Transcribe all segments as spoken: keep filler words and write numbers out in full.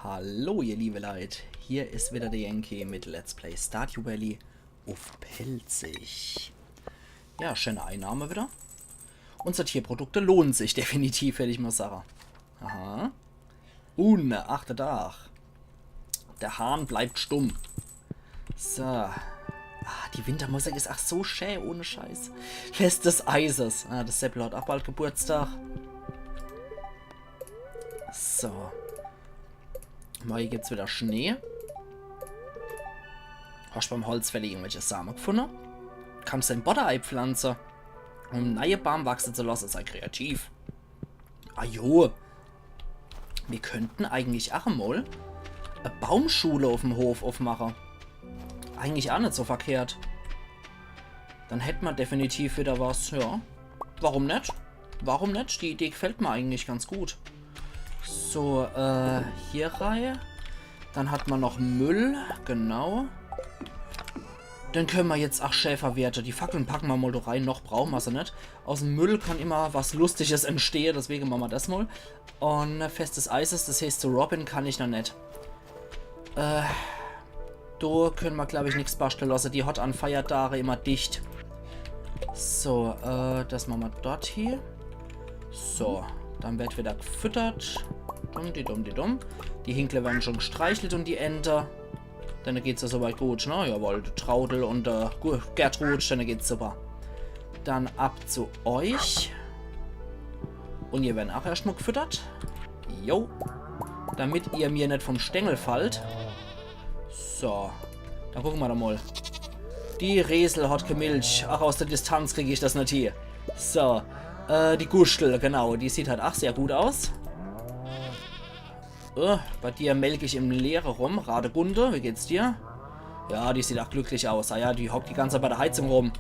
Hallo ihr liebe Leit, hier is wieder de Yankee mit Let's Play Stardew Valley uff Pälzisch. Ja, schöne Einnahme wieder. Unsere Tierprodukte lohnen sich definitiv, würd ich mal sage. Aha. Un, achter Dach. De Hahn bleibt stumm. So. Ah, die Wintermusik is ach so schä, ohne Scheiß. Fest des Eises. Ah, de Seppel hat ach bald Geburtstag. So. Morje gibt's wieder Schnee. Hast beim Holzfäller irgendwelche Same gefunne? Kannst du en Bodde eipflanze, um neie Baam wachse zu lasse? Sei kreativ. Ah jo. Mir könnten eigentlich ach emol e Baumschule uffm Hof uffmache. Eigentlich ach net so verkehrt. Dann hätt ma definitiv wieder was, ja. Warum net? Warum net? Die Idee gefällt mir eigentlich ganz gut. So, äh, hier rei. Dann hat ma noch Müll, genau. Den könne ma jetzt ach schä verwerte. Die Fackeln packe ma mol do rei, noch brauche ma se net. Aus'm Müll kann immer was Lustiges entstehe, deswege mache ma des mol. Un Fest des Eises, des heeßt, zu Robin kann ich noch net. Äh, do könne ma, glaub ich, nix bastle lasse. Die hat an Feiertage immer dicht. So, äh, des mache ma dort hie. So, dann werd wieder gefüttert. Dumm, di dumm, di dumm. Die Hinkle werden schon gestreichelt un die Ente. Denne geht's ja soweit gut, ne? Jawohl, de Traudel un de Gu-, Gertrud, denne geht's super. Dann ab zu euch. Un ihr werden ach erscht mol gefüttert. Jo. Damit ihr mir net vom Stengel fallt. So. Dann gucke ma doch mol. Die Resel hat kee Milch. Ach, aus der Distanz krieg ich des net hie. So. Äh, die Guschtel, genau. Die sieht halt ach sehr gut aus. Äh, bei dir melk ich im Leere rum. Radegunde, wie geht's dir? Ja, die sieht ach glücklich aus. Ah ja, die hockt die ganze Zeit bei der Heizung rum.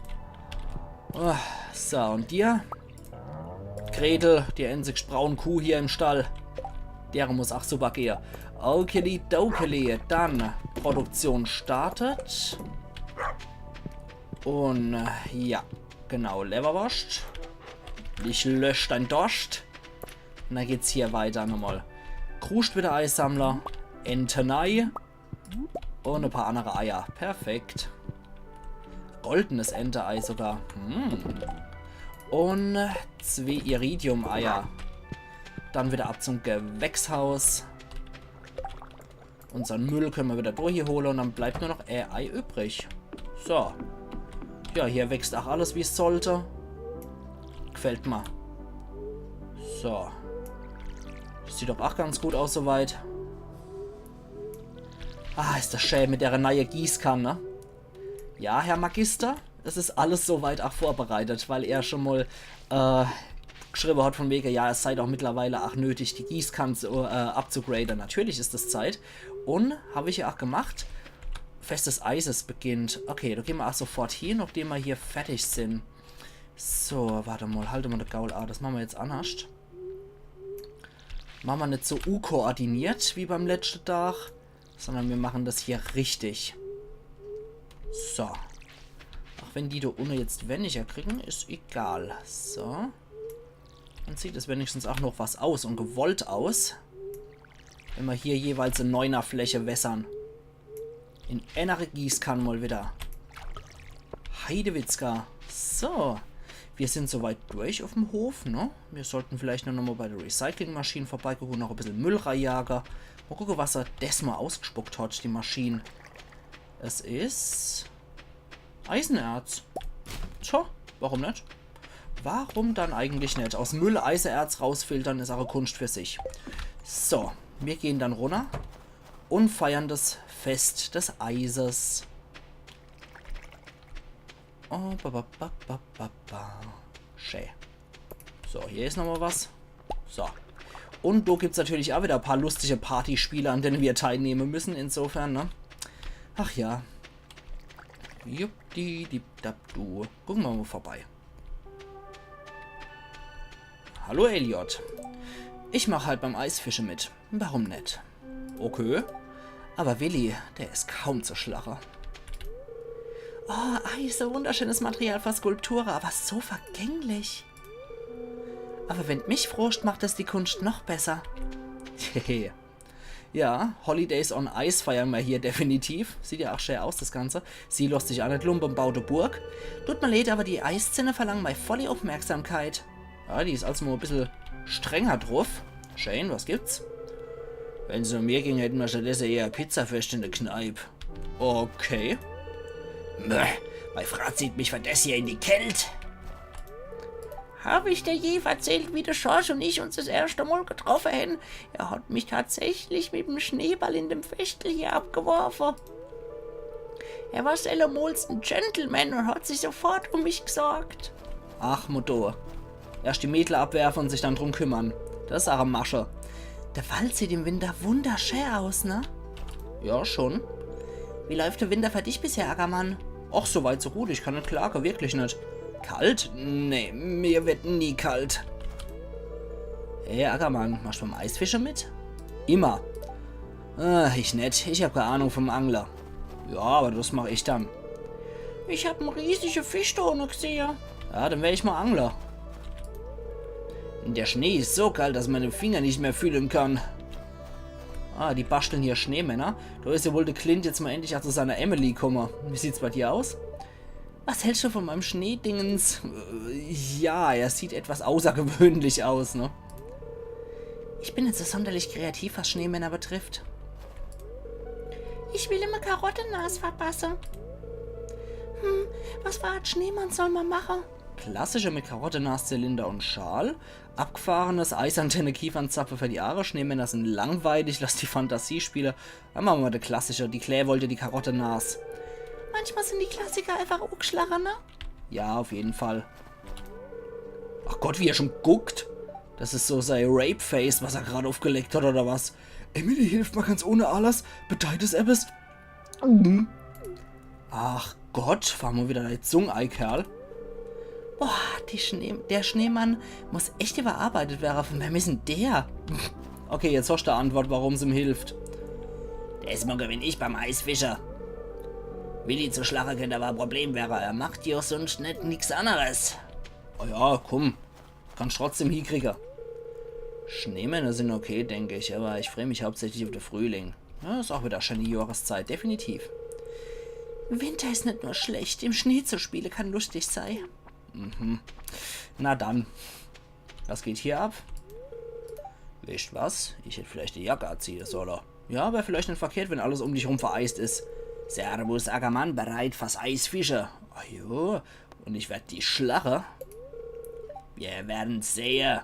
Äh, so, un dir? Gretel, die einzig braun Kuh hier im Stall. Dere muss ach super gehe. Okeli dokeli, dann Produktion startet. Un, äh, ja, genau, Lewwerworscht. Ich lösch dein Dorscht. Un dann geht's hier weiter nochmol. Kruscht wieder Eisammler. Entenei. Un e paar annere Eier. Perfekt. Goldenes Enteei sogar. Hm. Un zwee Iridium-Eier. Dann wieder ab zum Gewächshaus. Unsern Müll könne ma wieder durch hier hole un dann bleibt nur noch e Ei übrig. So. Ja, hier wächst ach alles, wie's sollte. Gefällt ma. So. Des sieht doch ach ganz gut aus soweit. Ah, is des schä mit dere neie Gießkann, ne? Ja, Herr Magister, es is alles soweit ach vorbereitet, weil er schon mol, äh, geschriebe hat von wege, ja, es sei doch mittlerweile ach nötig, die Gießkann zu, äh, abzugrade. Natürlich is es Zeit. Un hab ich ja ach gemacht. Fest des Eises beginnt. Okay, do gehn ma ach sofort hie, nochdem ma hier fertig sin. So, wart mol, halt mol de Gaul a. Des mache ma jetzt annerscht. Mache ma net so unkoordiniert wie beim letschte Dach, sondern mir mache des hier richtig. So. Ach wenn die do unne jetzt weniger kriegen, is egal. So. Dann sieht es wenigstens ach noch was aus un gewollt aus. Wenn ma hier jeweils e Neunerfläche wässern. In ennere Gießkann mol wieder. Heidewitzka. So. Mir sin soweit durch uffm Hof, ne? Mir sollten vielleicht nur nochmol bei de Recyclingmaschin vorbeigucke un noch e bissel Müll reijage. Mol gucke, was er desmol ausgespuckt hat, die Maschin. Es is Eisenerz. Tja, warum net? Warum dann eigentlich net? Aus Müll Eisenerz rausfiltern is ach e Kunscht für sich. So, mir gehn dann runner un feiern des Fest des Eises. Oh, ba, ba, ba, ba, ba, ba. Schä. So, hier is nochmol was. So. Un do gibt's natürlich ach wieder e paar lustige Partyspiele, an dene mir teilnehme müssen, insofern, ne? Ach ja. Juppdi, dip, dap, du. Gucke ma mol vorbei. Hallo, Elliot. Ich mach halt beim Eisfische mit. Warum net? Okay. Aber Willi, der is kaum zu schlache. Oh, Eis, so wunderschönes Material für Skulpture, aber so vergänglich. Aber wenn d' mich froogscht, macht es die Kunscht noch besser. Hehe. Ja, Holidays on Ice feiern mer hier definitiv. Sieht ja ach schää aus, das Ganze. Sie losst sich ach net lumpe un baut e Burg. Tut mer leed, awwer die Eiszinne verlangen mei volle Aufmerksamkeit. Ja, die is als mo e bissel strenger druff. Shane, was gibt's? Wenn's no mir ging, hätte mer stattdesse eher Pizzafescht in de Kneip. Okay. Mäh, mei Fraa zieht mich fer des hier in die Kält. Hab ich der je verzählt, wie de Schorsch un ich uns das erschte Mol getroffe hen? Er hat mich tatsächlich mit em Schneeball in dem Feschtel hier abgeworfe. Er war sellemols en Gentleman un hat sich sofort um mich gesorgt. Ach, Mutter. Erscht die Mädle abwerfe un sich dann drum kümmern. Das is ach e Masche. De Wald sieht im Winter wunderschää aus, ne? Ja, schon. Wie läuft de Winter fer dich bisher, Ackermann? Ach, so weit, so gut. Ich kann net klage, wirklich net. Kalt? Nee, mir werd nie kalt. Hey, Ackermann, machst du beim Eisfische mit? Immer. Äh, ich net. Ich hab kee Ahnung vom Angle. Ja, awwer das mach ich dann. Ich hab en riesige Fisch do unne gsehe. Ja, dann wer ich mol Angler. Der Schnee is so kalt, dass mer de Finger net mehr fühle kann. Ah, die baschtle hier Schneemänner. Do is ja wohl de Clint jetzt mol endlich ach zu seiner Emily komme. Wie sieht's bei dir aus? Was hältst du von meim Schneedingens? Äh, ja, er sieht etwas außergewöhnlich aus, ne? Ich bin net so sonderlich kreativ, was Schneemänner betrifft. Ich will em e Karottenas verpasse. Hm, was fer e Art Schneemann soll mer mache? Klassische mit Karottenas-Zylinder un Schal. Abgefahrenes, Eisantenne, Kiefernzapfe fer die Aare. Schneemänner sin langweilig, lass die Fantasie spiele. Dann mache mer mol de Klassische, die Klää wollt die Karottenas. Manchmal sin die Klassiker einfach ugschlagene. Ja, auf jeden Fall. Ach Gott, wie er schon guckt. Das is so sei Rape-Face, was er grad aufgelegt hat, oder was? Emily, hilft mer ganz ohne alles. Bedeit es ebbes? Mhm. Ach Gott, fahr mol wieder dei Zung ei, Kerl. Boah, die Schnee-, der Schneemann muss echt überarbeitet wäre. Von wem is en der? Okay, jetzt hoscht de Antwort, warum's em hilft. Deswege bin ich beim Eisfische. Willi zu schlache könnt awwer e Problem wäre. Er macht jo sunscht net nix anneres. Oh ja, komm. Kannsch trotzdem hiekriege. Schneemänner sin okay, denk ich, awwer ich free mich hauptsächlich auf de Frühling. Ja, is ach wieder e scheeni Johreszeit, definitiv. Winter is net nur schlecht, im Schnee zu spiele kann luschtig sei. Mhm. Na dann. Was geht hier ab? Wisst was? Ich hätt vielleicht die Jack aziehe solle. Ja, wär vielleicht net verkehrt, wenn alles um dich rum vereist is. Servus, Ackermann, bereit fürs Eisfische? Ah jo, un ich werd die schlache. Wir werden's sehe.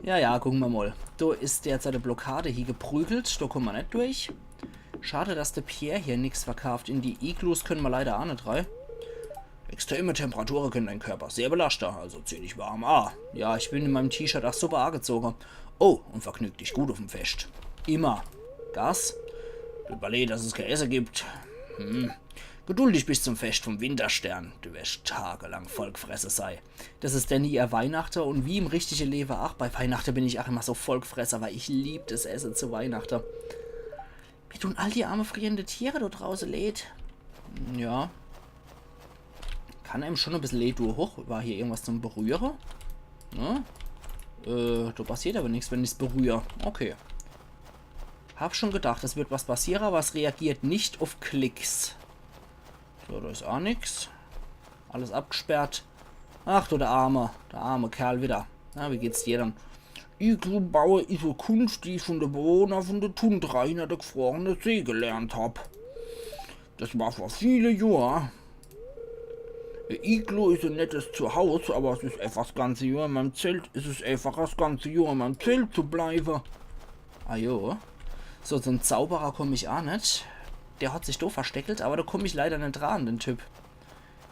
Ja, ja, gucke mer mol. Do is derzeit e Blockade hie geprügelt, do kumme mer net durch. Schade, dass de Pierre hier nix verkaaft. In die Iglus könne mer leider ach net rei. Extreme Temperature können deinen Körper sehr belasten, also zieh dich warm a. Ja, ich bin in meinem T-Shirt ach super agezoge. Oh, und vergnüg dich gut auf dem Fest. Immer. Gas? Tut mir leid, dass es kein Essen gibt. Hm. Geduldig bis zum Fest vom Winterstern. Du wirst tagelang vollgefresse sei. Das is dann ihr Weihnachte und wie im richtige Lewe ach, bei Weihnachte bin ich ach immer so vollgefresse, weil ich lieb das Esse zu Weihnachte. Mir tun all die arme friernde Tiere do drauße leed. Ja. Kann einem schon e bissel leed tue. Hoch, war hier irgendwas zum Berühre? Ne? Äh, do passiert aber nix, wenn ich's berühr. Okay. Hab schon gedacht, es wird was passiere, aber es reagiert nicht auf Klicks. So, do is ach nix. Alles abgesperrt. Ach du, der arme, der arme Kerl wieder. Na, wie geht's dir dann? Iglu baue is e Kunst, die ich von de Bewohner von de Tundra hinner de gefrorene See gelernt hab. Das war vor viele Johr. E Iglu is e nettes Zuhaus, aber es is einfach das ganze Johr in meinem Zelt. Es is einfach das ganze Johr in meinem Zelt zu bleibe. Ah jo. So, zum Zauberer komm ich ach net. Der hat sich do versteckelt, aber do komm ich leider net dran, den Typ.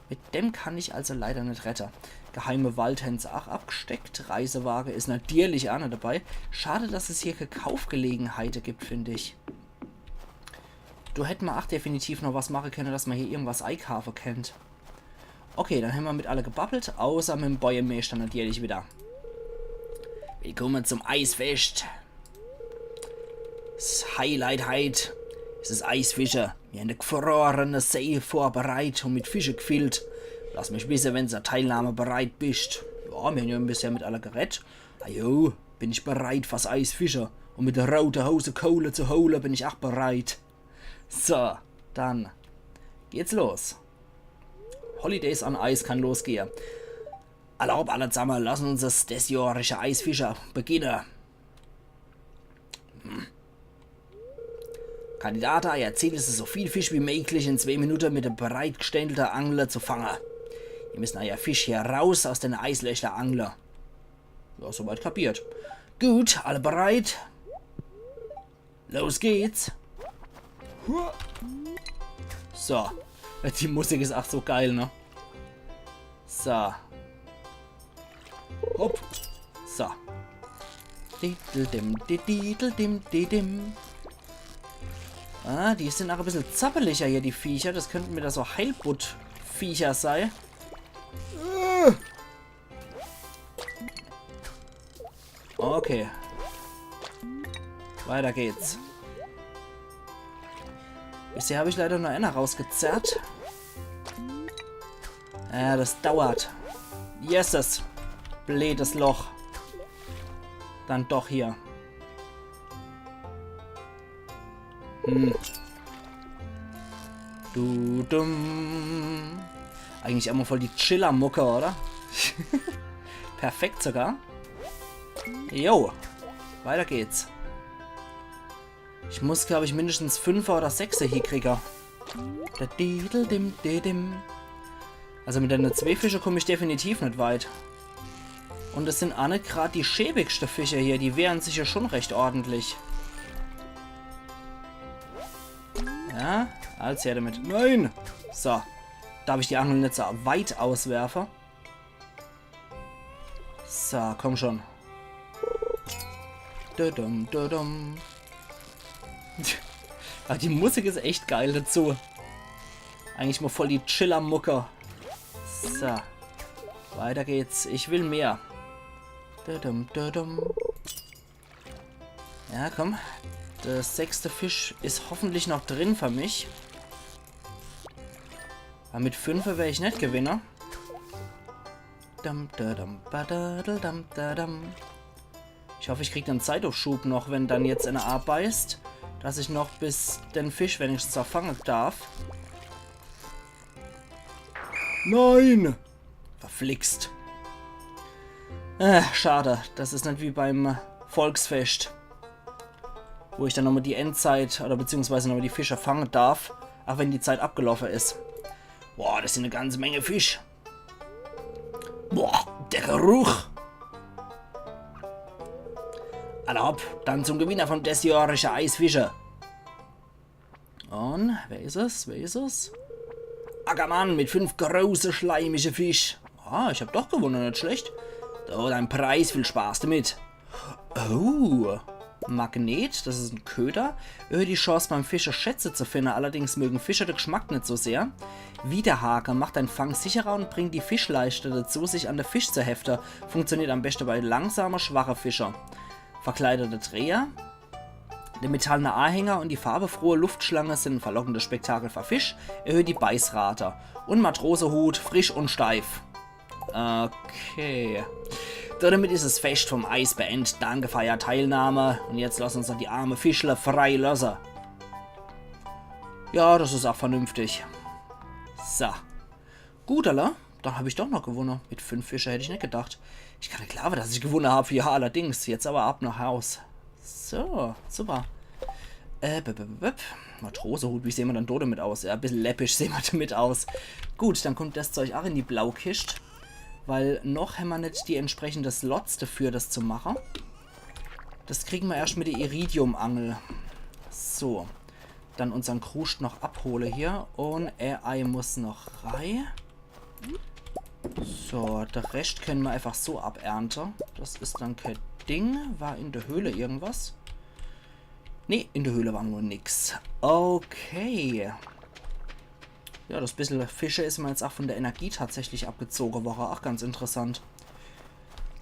Mit dem kann ich also leider net redde. Geheime Wald hen se ach abgesteckt. Reisewage is natierlich ach net dabei. Schade, dass es hier kee Kaufgelegenheite gibt, find ich. Do hätt ma ach definitiv noch was mache kenne, dass ma hier irgendwas eikaafe kennt. Okay, dann hen ma mit alle gebabbelt, außer mit dem Bojemeeschter natierlich wieder. Willkommen zum Eisfest. Das Highlight heit is das Eisfische. Mir hen de gefrorene See vorbereit und mit Fische gefüllt. Lass mich wisse, wenn du zur Teilnahme bereit bist. Ja, mir hen ja bisher mit alle geredt. Ajo. bin ich bereit, was Eis fische. Un mit de rote Hose Kohle zu hole, bin ich ach bereit. So, dann geht's los. Holidays on Ice kann losgehe. Alla hopp, allesamme, lass uns des, des Johr Eisfische beginne. Hm. Kandidate, eier Ziel is es, so viel Fisch wie möglich in zwee Minute mit de bereitgestellte Angel zu fange. Ihr müssen eier Fisch hier raus aus den Eislöcher angle. Ja, soweit kapiert. Gut, alle bereit? Los geht's. So. Die Musik is ach so geil, ne? So. Hopp. So. Diddledim, diddledim, diddledim. Ah, die sind ach e bissel zappeliger hier, die Viecher. Des könnten wieder so Heilbutt-Viecher sei. Äh. Okay. Weiter geht's. Bisher hab ich leider nur einer rausgezerrt. Ja, des dauert. Jesses. Bleedes Loch. Dann doch hier. Hm. Du dumm. Eigentlich immer voll die Chiller-Mucke, oder? Perfekt sogar. Jo, weiter geht's. Ich muss, glaub ich, mindestens Fünfer oder Sechser hiekriege. Da didel dim didim. Also mit denne zwee Fische komm ich definitiv net weit. Un es sind ach net grad die schäbigste Fische hier, die wehren sich ja schon recht ordentlich. Ja, als her damit. Nein! So. Darf ich die Angel net so weit auswerfe? So, komm schon. Dudum, dudum. Aber die Musik is echt geil dazu. Eigentlich mal voll die Chiller-Mucke. So. Weiter geht's. Ich will mehr. Dudum, dudum. Ja, komm. Der sechste Fisch is hoffentlich noch drin für mich. Aber mit fünfe wär ich net Gewinner. Dam, da, dam, ba, da, da, dam, da, dam. Ich hoff, ich krieg den Zeitaufschub noch, wenn dann jetzt einer abbeißt, dass ich noch bis den Fisch wenigstens auch fangen darf. Nein! Verflixt. Äh, schade, das is net wie beim Volksfest, wo ich dann nochmal die Endzeit oder beziehungsweise nochmal die Fische fangen darf, auch wenn die Zeit abgelaufen is. Boah, das sind eine ganze Menge Fisch. Boah, der Geruch. Alla hopp, dann zum Gewinner von des Johr Eisfische. Und wer is es? Wer is es? Ackermann mit fünf große schleimische Fisch. Ah, ich hab doch gewonnen, net schlecht. So, dein Preis, viel Spaß damit. Oh, Magnet, das is ein Köder. Erhöht die Chance, beim Fische Schätze zu finden. Allerdings mögen Fische den Geschmack net so sehr. Wiederhake macht deinen Fang sicherer und bringt die Fischleiste dazu, sich an den Fisch zu heften. Funktioniert am besten bei langsamen, schwachen Fischen. Verkleidete Dreher. Der metallene Anhänger und die farbenfrohe Luftschlange sind ein verlockendes Spektakel für Fisch, erhöht die Beißrate. Und Matrosehut, frisch und steif. Okay. Damit is es Fest vom Eis beendet. Danke für eier Teilnahme. Und jetzt lass uns doch die arme Fischler frei losse. Ja, das is auch vernünftig. So. Gut, alla. Dann hab ich doch noch gewunne. Mit fünf Fische hätt ich net gedacht. Ich kann net glaawe, dass ich gewunne hab. Ja, allerdings. Jetzt aber ab nach Haus. So, super. Äh, bip, bip, bip. Matrosehut, wie sehn mer dann do damit aus? Ja, e bissel läppisch sehn mer damit aus. Gut, dann kommt das Zeug auch in die Blaukischt. Weil noch hämmer net die entsprechende Slots dafür, das zu mache. Das kriegen mer erscht mit der Iridium-Angel. So. Dann unsern Kruscht noch abhole hier. Und Ei muss noch rei. So, der Rescht kenne mer einfach so abernte. Das is dann kee Ding. War in der Höhle irgendwas? Nee, in der Höhle war nur nix. Okay. Ja, das bissel Fische is mer jetzt auch von der Energie tatsächlich abgezoge worre. Ach, ganz interessant.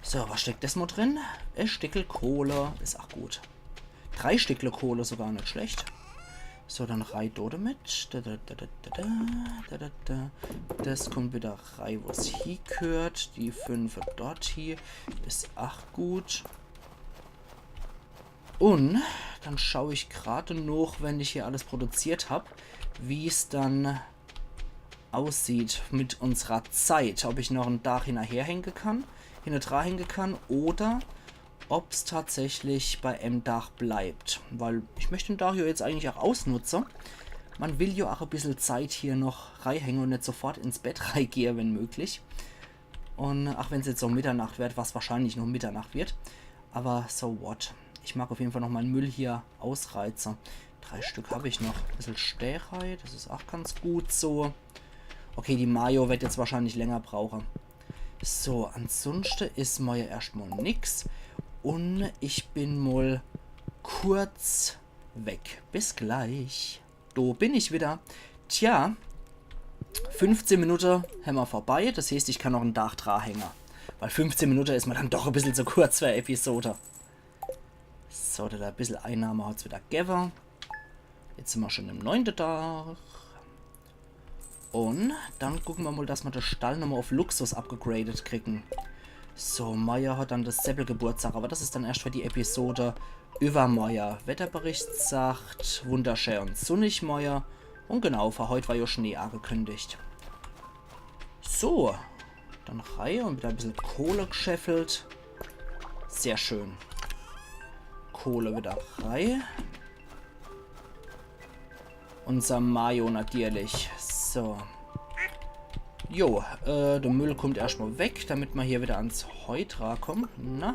So, was steckt das mal drin? E Stickel Kohle. Is auch gut. Drei Stickle Kohle, sogar net schlecht. So, dann rei do damit. Da, da, da. Das kommt wieder rei, wo's hiegehört. Die fünfe dort hie. Is ach gut. Un dann schau ich grad noch, wenn ich hier alles produziert hab, wie's dann aussieht mit unserer Zeit. Ob ich noch en Daach hinnerher hänge kann, hinnedra hänge kann oder ob's tatsächlich bei em Daach bleibt. Weil ich möcht den Daach jo jetzt eigentlich ach ausnutze. Man will jo ach e bissel Zeit hier noch reihänge un net sofort ins Bett reigehe, wenn möglich. Un ach wenn's jetzt so Mitternacht werd, was wahrscheinlich noch Mitternacht werd. Aber so what. Ich mag auf jeden Fall noch mein Müll hier ausreize. Drei Stück hab ich noch. Bissel Steerei, das is ach ganz gut so. Okay, die Mayo werd jetzt wahrscheinlich länger brauche. So, ansunschte is mol ja erscht mol nix. Un ich bin mol kurz weg. Bis gleich. Do bin ich wieder. Tja, fünfzehn Minute hämmer vorbei. Das heeßt, ich kann noch en Daach dra hänge. Weil fünfzehn Minute is mer dann doch e bissel zu kurz für e Episode. So, do e bissel Einnahme hat's wieder gewwe. Jetzt sin mer schon im neunte Daach. Un dann gucke mer mol, dass mer de Stall nochmol auf Luxus upgegradet kriegen. So, morje hat dann das Seppel Geburtstag, aber das is dann erscht für die Episode iwwermorje. Wetterbericht sagt wunderschää un sunnig morje. Un genau, für heut war jo Schnee angekündigt. So, dann rei un wieder e bissel Kohle gscheffelt. Sehr schön. Kohle wieder rei. Unser Mayo natierlich. So. Jo, äh, de Müll kummt erscht mol weg, damit mer hier wieder ans Heu drakomme. Na?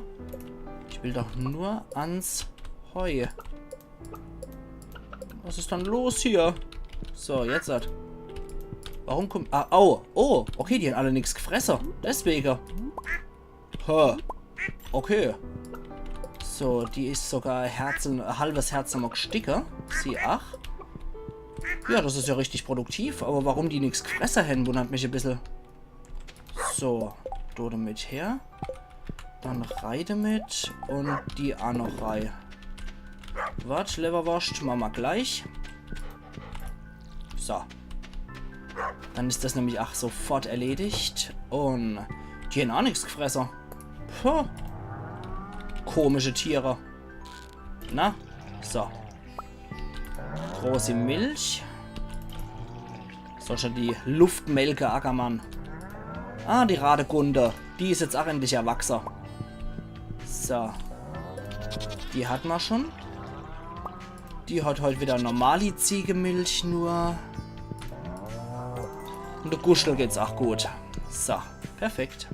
Ich will doch nur ans Heu. Was is dann los hier? So, jetzt hat. Warum kummt. Ah, au. Oh, okay, die han alle nix gfresse. Deswege. Ha. Okay. So, die is sogar Herzel, e halbes Herz nochmol gsticke. Sie ach. Ja, das is ja richtig produktiv, aber warum die nix gfresse hen, wundert mich e bissel. So, do damit her. Dann rei damit un die ach noch rei. Wart, Lewwerworscht, mache mer gleich. So. Dann is das nämlich ach sofort erledigt. Un die han ach nix gfresse. Puh. Komische Tiere. Na? So. Großi Milch. Soll schon die Luft melke, Ackermann. Ah, die Radegunde. Die is jetzt ach endlich erwachse. So. Die hat mer schon. Die hat heut wieder normali Ziegemilch nur. Un de Guschtel geht's ach gut. So, perfekt.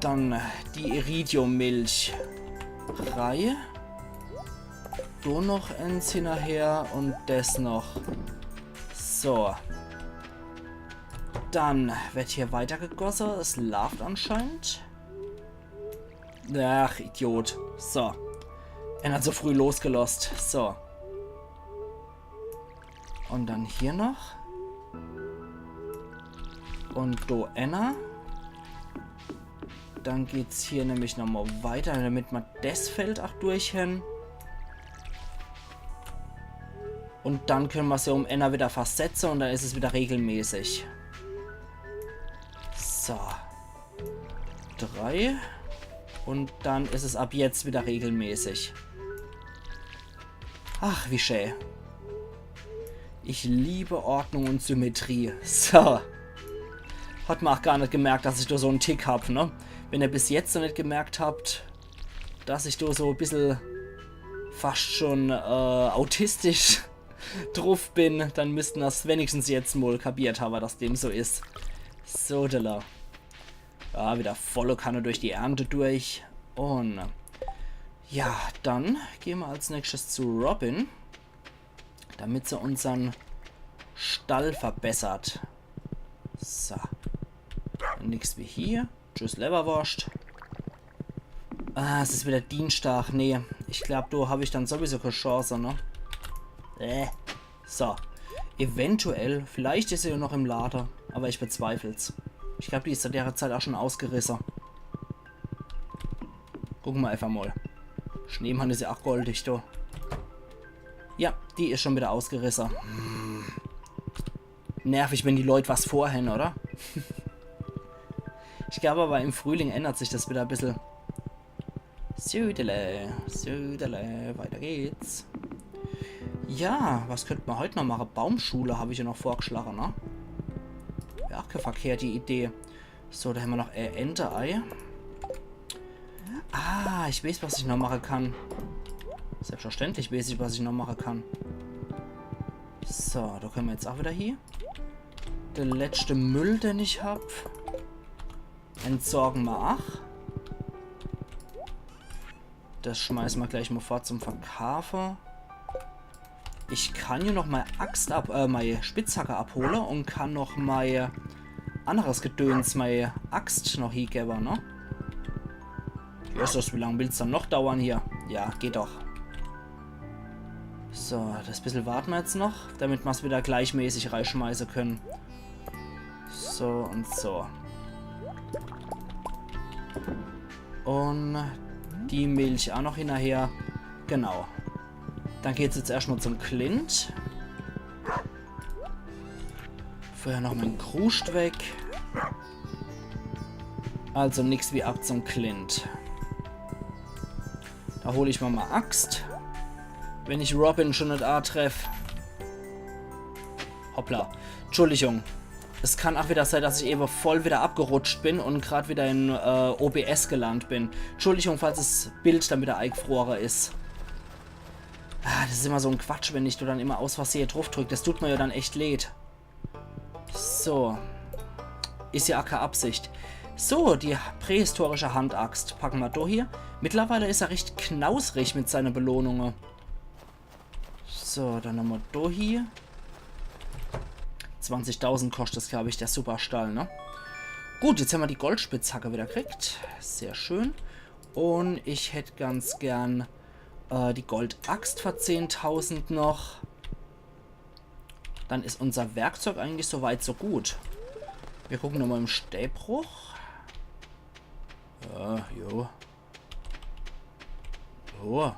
Dann die Iridium-Milch rei. Do noch ens hinnerher un des noch. So. Dann werd hier weitergegosse. Es laaft anscheinend. Ach, Idiot. So. Enner zu früh losgelost. So. Un dann hier noch. Un do enner. Dann geht's hier nämlich nochmol weiter, damit mer des Feld ach durch hen. Un dann könne mer's ja um enner wieder versetze un dann is es wieder regelmäßig. So. Drei. Un dann is es ab jetzt wieder regelmäßig. Ach, wie schää. Ich liebe Ordnung un Symmetrie. So. Hat mer ach gar net gemerkt, dass ich do so en Tick hab, ne? Wenn ihr bis jetzt noch net gemerkt habt, dass ich do so e bissel fascht schon, äh, autistisch druff bin, dann müssten das wenigstens jetzt mol kapiert hawwe, dass dem so is. So, dela. Ja, wieder volle Kanne durch die Ernte durch. Un ja, dann gehn mer als nächstes zu Robin, damit se unsern Stall verbessert. So. Nix wie hier. Tschüss, Lewwerworscht. Ah, es is wieder Dienstag. Nee, ich glaub, do hab ich dann sowieso kee Chance, ne? Äh. So. Eventuell. Vielleicht is se ja noch im Lade. Aber ich bezweifel's. Ich glaub, die is zu dere Zeit ach schon ausgerisse. Gucke mer einfach mol. Schneemann is ja ach goldig, do. Ja, die is schon wieder ausgerisse. Hm. Nervig, wenn die Leut was vorhen, oder? Ich glaub aber, im Frühling ändert sich das wieder e bissel. Südele, südele, weiter geht's. Ja, was könnt ma heut noch mache? Baumschule hab ich ja noch vorgeschlagen, ne? Ja, ach, kä verkehrte Idee. So, do hämmer noch, äh, Ente-Ei. Ah, ich weeß, was ich noch mache kann. Selbstverständlich weeß ich, was ich noch mache kann. So, do könne ma jetzt ach wieder hie. De letschte Müll, den ich hab, entsorge ma ach. Das schmeiße ma gleich mal fort zum Verkaafe. Ich kann jo noch mei Axt ab, äh, mei Spitzhacke abhole und kann noch mei anneres Gedöns, mei Axt noch hiegewwe, ne? Jesus, wie lang will's dann noch dauern hier? Ja, geht doch. So, das bissel warte ma jetzt noch, damit ma's wieder gleichmäßig reischmeiße könne. So und so. Und die Milch ach noch hinnerher. Genau. Dann geht's jetzt erscht mal zum Clint. Vorher noch mein Kruscht weg. Also nix wie ab zum Clint. Do hol ich mal mei Axt. Wenn ich Robin schon net atreff. Hoppla. Entschuldigung. Es kann ach wieder sei, dass ich ewe voll wieder abgerutscht bin und grad wieder in, äh, O B S gelandet bin. Entschuldigung, falls das Bild dann wieder eigfrore is. Ah, das is immer so en Quatsch, wenn ich do dann immer aus Versehe druff drück. Das tut mir ja dann echt leed. So. Is ja ach kä Absicht. So, die prähistorische Handaxt packe ma do hier. Mittlerweile is er recht knausrig mit seine Belohnunge. So, dann nochmal do hier. Zwanzigtausend koscht das, glaub ich, der Superstall, ne? Gut, jetzt hämmer die Goldspitzhacke wieder kriegt. Sehr schön. Und ich hätt ganz gern, äh, die Goldaxt für zehntausend noch. Dann is unser Werkzeug eigentlich so weit, so gut. Wir gucken nochmal im Stäbruch. Ja, jo. So.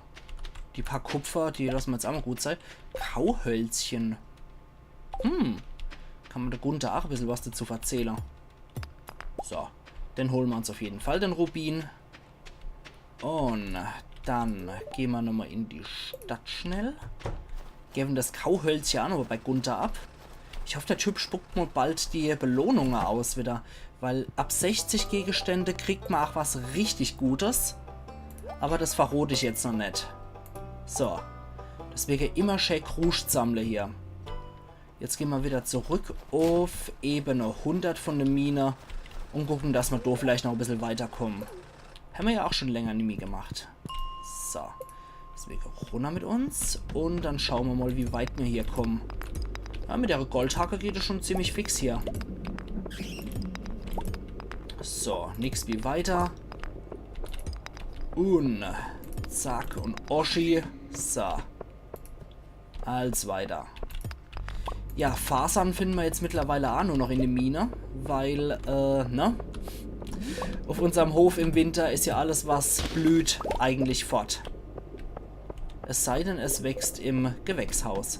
Die paar Kupfer, die lasse ma jetzt ach mal gut sei. Kauhölzchen. Hm. Kann ma de Gunther ach bissel was dazu verzähle. So. Den hole ma uns auf jeden Fall, den Rubin. Und dann geh ma nochmal in die Stadt schnell. Gewwe das Kauhölzche ach nochmal bei Gunther ab. Ich hoff, der Typ spuckt mal bald die Belohnunge aus wieder. Weil ab sechzig Gegenstände kriegt ma ach was richtig Gutes. Aber das verrot ich jetzt noch net. So. Deswege immer schä Kruscht sammle hier. Jetzt geh ma wieder zurück auf Ebene hundert von de Mine und gucken, dass ma do vielleicht noch e bissel weiterkommen. Hämmer ja ach schon länger nimmi gemacht. So. Deswege runner mit uns und dann schaue ma mal, wie weit ma hier kommen. Ja, mit der Goldhacke geht es schon ziemlich fix hier. So, nix wie weiter. Und zack und Oschi. So. Als weiter. Ja, Fasern finden ma jetzt mittlerweile ach nur noch in de Mine, weil, äh, ne? Auf unserm Hof im Winter is ja alles, was blüht, eigentlich fort. Es sei denn, es wächst im Gewächshaus.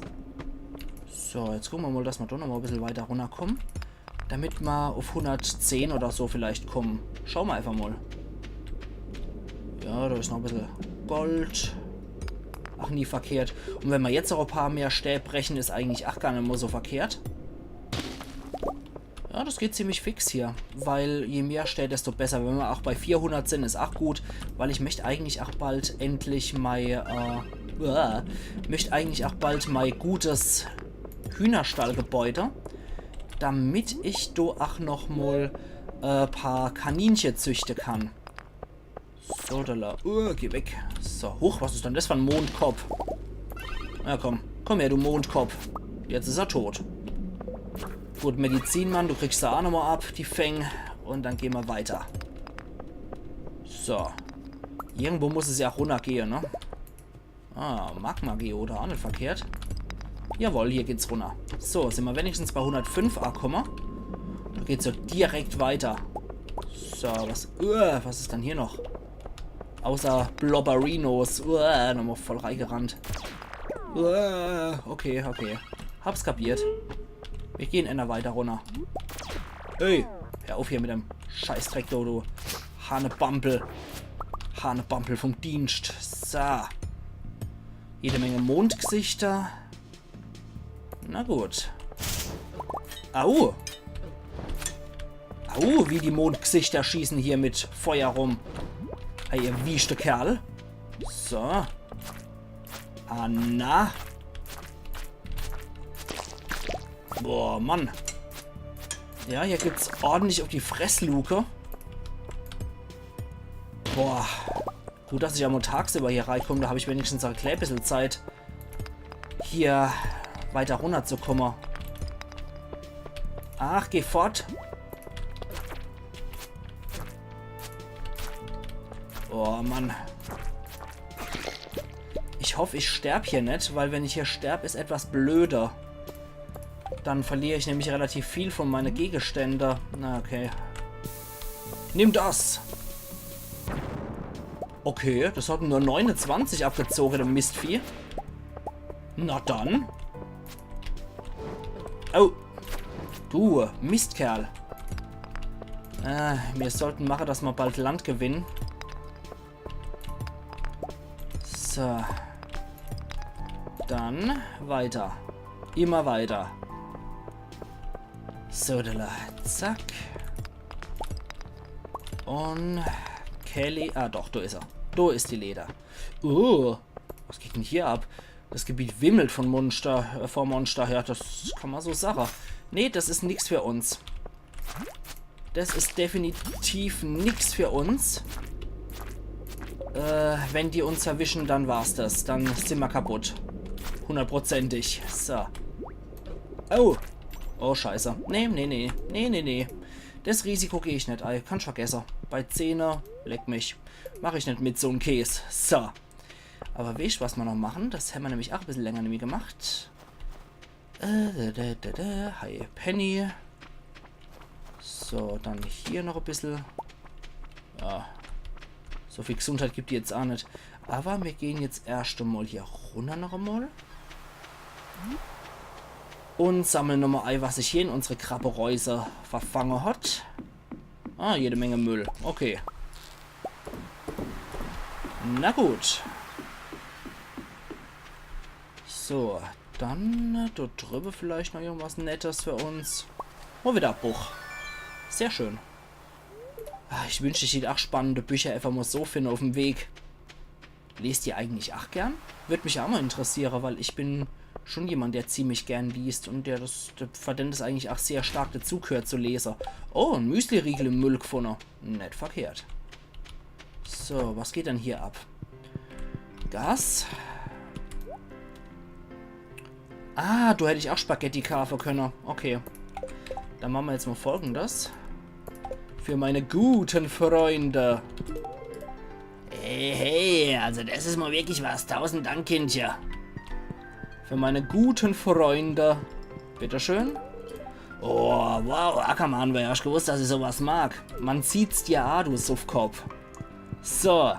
So, jetzt gucke ma mal, dass ma doch nochmal e bissel weiter runnerkommen. Damit ma auf hundertzehn oder so vielleicht kommen. Schaue ma einfach mal. Ja, da is noch e bissel Gold. Ach, nie verkehrt. Und wenn ma jetzt auch e paar mehr Stäb brechen, is eigentlich ach gar net mal so verkehrt. Ja, das geht ziemlich fix hier, weil je mehr Stäb, desto besser. Wenn ma auch bei vierhundert sind, is auch gut, weil ich möcht eigentlich auch bald endlich mei, äh, äh, möcht eigentlich auch bald mei gutes Hühnerstallgebäude, damit ich do ach noch mal, äh, paar Kaninche züchte kann. So, da la. Uh, geh weg. So, huch, was is denn das für en Mondkopf? Na komm, komm her, du Mondkopf. Jetzt is er tot. Gut, Medizinmann, du kriegst da auch nochmal ab, die Fäng. Und dann geh ma weiter. So. Irgendwo muss es ja auch runnergehe, ne? Ah, Magma-Geode, auch net verkehrt. Jawohl, hier geht's runner. So, sind ma wenigstens bei hundertfünf akomme. Da geht's ja direkt weiter. So, was, uah, was is dann hier noch? Außer Blobberinos. Uah, nochmal voll reigerannt. Uah, okay, okay. Hab's kapiert. Wir gehen enner weiter runner. Ey, hör auf hier mit dem Scheißdreck, du, du Hanebambel. Hanebampel vom Dienst. So. Jede Menge Mondgesichter. Na gut. Au! Au, wie die Mondgesichter schießen hier mit Feuer rum. Hey, ihr wieschte Kerl. So. Ah, na. Boah, Mann. Ja, hier gibt's ordentlich auf die Fressluke. Boah. Gut, dass ich am tagsüber hier reikomm, da hab ich wenigstens e klein bissel Zeit, hier weiter runnerzukomme. Ach, geh fort. Oh Mann. Ich hoff, ich sterb hier net, weil wenn ich hier sterb, is etwas blöder. Dann verlier ich nämlich relativ viel von meine Gegenstände. Na, okay. Nimm das! Okay, das hat nur neunundzwanzig abgezogen, der Mistvieh. Na dann. Oh. Du, Mistkerl. Äh, mir sollten mache, dass ma bald Land gewinnen. So. Dann weiter. Immer weiter. So, da, zack. Und Kelly. Ah, doch, do is er. Do is die Leder. Uh, was geht denn hier ab? Das Gebiet wimmelt von Monster, äh, vor Monster. Ja, das kann ma so sache. Nee, das is nix für uns. Das is definitiv nix für uns. Äh, wenn die uns erwischen, dann war's das. Dann sin ma kaputt. Hundertprozentig. So. Oh. Oh, scheiße. Nee, nee, nee. Nee, nee, nee. Das Risiko geh ich net ei. Kannsch vergesse. Bei zehner, leck mich. Mach ich net mit so'm Käs. So. Aber weescht, was ma noch machen? Das hämmer nämlich ach e bissel länger nimmi gemacht. Äh, da, da, da, da. Hi, Penny. So, dann hier noch e bissel. Ja. So viel Gesundheit gibt die jetzt ach net. Aber mir gehen jetzt erscht emol hier runner noch emol. Und sammeln nochmol ei, was sich hier in unsere Krabbereuse verfange hat. Ah, jede Menge Müll. Okay. Na gut. So, dann, äh, dort drübe vielleicht noch irgendwas Nettes für uns. Oh, wieder e Buch. Sehr schön. Ah, ich wünscht, ich dät ach spannende Bücher einfach mol so finde auf'm Weg. Lest ihr eigentlich ach gern? Würd mich ach mol interessiere, weil ich bin schon jemand, der ziemlich gern liest und der das, der, für den das eigentlich ach sehr stark dazugehört zu lese. Oh, en Müsliriegel im Müll gefunne. Net verkehrt. So, was geht denn hier ab? Gas. Ah, do hätt ich ach Spaghetti kaafe könne. Okay. Dann mache mer jetzt mol Folgendes. Für meine guten Freunde. Hey, hey, also das is mol wirklich was. Tausend Dank, Kindche. Für meine guten Freunde. Bitteschön. Oh, wow, Ackermann, wer hätt gewusst, dass ich sowas mag. Man sieht's dir a, du Suffkopf. So.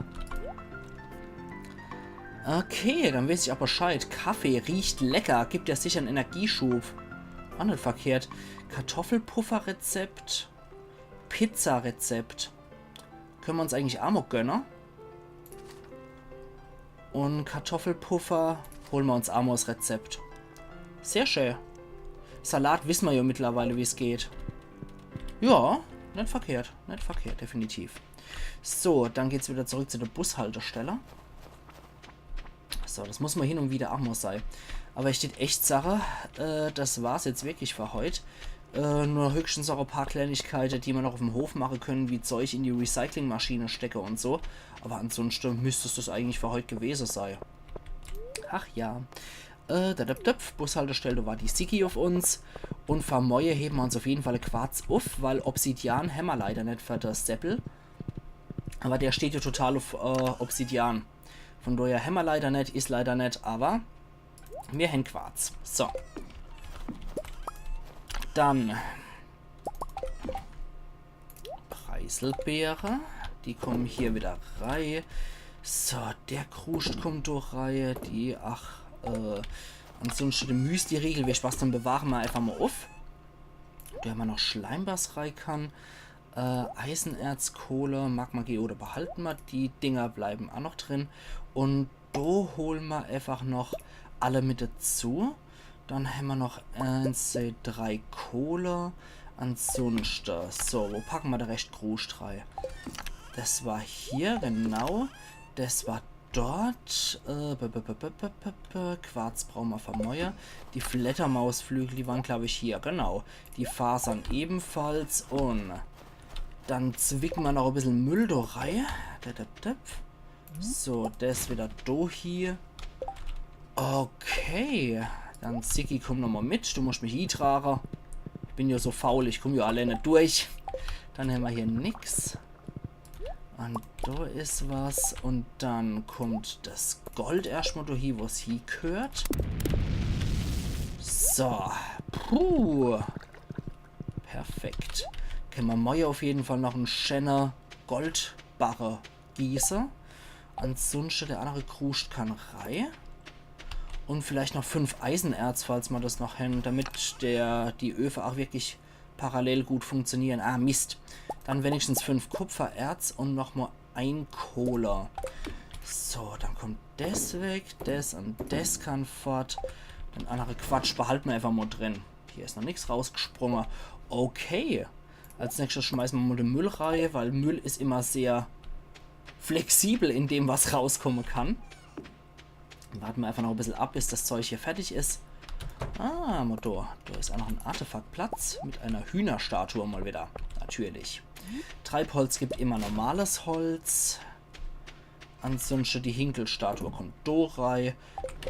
Okay, dann weeß ich ach Bescheid. Kaffee riecht lecker, gibt ja sicher en Energieschub. Ach net verkehrt. Kartoffelpuffer-Rezept. Pizza-Rezept. Könne mer uns eigentlich ach mol gönne. Und Kartoffelpuffer hole mer uns ach mol es Rezept. Sehr schön. Salat wisse mer ja mittlerweile, wie's geht. Ja, net verkehrt. Net verkehrt, definitiv. So, dann geht's wieder zurück zu der Bushaltestelle. So, das muss mer hin und wieder ach mol sei. Aber ich dät echt sache, äh, das war's jetzt wirklich für heut. Äh, nur höchstens ach e paar Kleinigkeite, die mer noch auf'm Hof mache könne, wie Zeug in die Recyclingmaschine stecke und so. Aber ansonsten müsst's das eigentlich für heut gewese sei. Ach ja. Äh, da, da, da, Bushaltestelle, do wart die Siggi auf uns. Und für morje hebe mer uns auf jeden Fall Quarz auf, weil Obsidian hämmer leider net für das Seppel. Aber der steht ja total auf, äh, Obsidian. Von daher hämmer leider net, is leider net, aber mir hän Quarz. So. Dann Preiselbeere. Die kommen hier wieder rei. So, der Kruscht kommt do rei. Die, ach, äh, ansonsten de Müsliriegel, weescht was, den bewahre mer einfach mol auf. Do hämmer noch Schleimbasreikann. Äh, Eisenerz, Kohle, Magma-Geode behalte mer. Die Dinger bleiben aa noch drin. Un do hole mer einfach noch alle mit dezu. Dann hämmer noch eins, zwei, drei Kohle. Ansunschte, so, wo packe mer de Rescht Kruscht rei? Des war hier, genau. Des war dort. Äh, b, b, b, Quarz brauche mer fer morje. Die Fledermausflügel, die waren, glaab ich, hier, genau. Die Fasern ebenfalls. Un dann zwicke mer noch e bissel Müll do rei. Dip, dip, dip. So, des wieder do hier. Okay. Dann Ziggy, komm nochmol mit. Du muscht mich hietrage. Ich bin jo so faul, ich komm jo allee net durch. Dann hämmer hier nix. Un do is was. Un dann kommt des Gold erschtmol do hie, wo's hiegheert. So. Puh. Perfekt. Kenne mer morje uff jeden Fall noch en scheener Goldbarre gieße. Ansunschte, de annere Kruscht kann rei. Un vielleicht noch fünf Eisenerz, falls mer des noch hän, damit der, die Öwe aa wirklich parallel gut funktioniere. Ah, Mist. Dann wenigstens fünf Kupfererz un nochmol ein Kohle. So, dann kommt des weg, des un des kann fort. Den annere Quatsch behalte mer einfach mol drin. Hier is noch nix rausgesprunge. Okay. Als nächschtes schmeiße mer mol de Müll rei, weil Müll is immer sehr flexibel in dem, was rauskomme kann. Warte mer einfach noch e bissel ab, bis des Zeug hier fertig is. Ah, Motor. Do is aa noch en Artefaktplatz mit ener Hühnerstatue mol wieder. Natürlich. Treibholz gibt immer normales Holz. Ansunschte, die Hinkelstatue kommt do rei.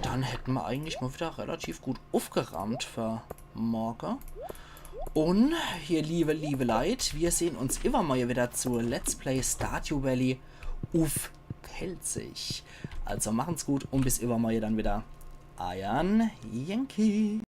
Dann hätte mer eigentlich mol wieder relativ gut uffgeraamt fer morje. Un hier, liewe, liewe Leit, mir sehn uns iwwermorje wieder zu Let's Play Stardew Valley uff Pälzisch. Also machen's gut un bis iwwermorje dann wieder. Eier Yankee.